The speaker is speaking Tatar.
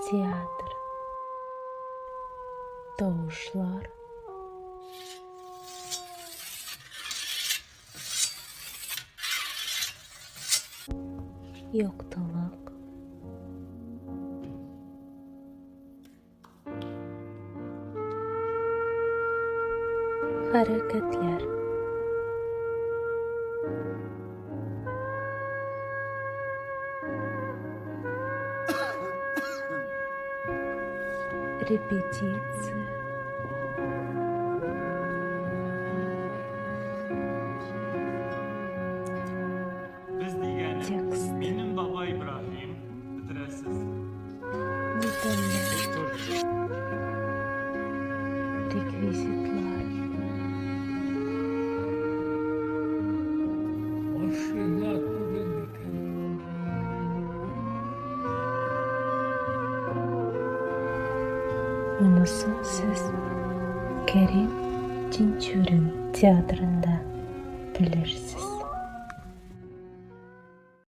Театр. Тавышлар. Яктылык. Хәрәкәтләр. Репетиция. Без дигәнем, Текст. минем бабай Ибраһим, бетерәсез. Детальләр. Реквизитлар. Машина түгел микән? Монысын сез Кәрим Тинчурин театрында белерсез.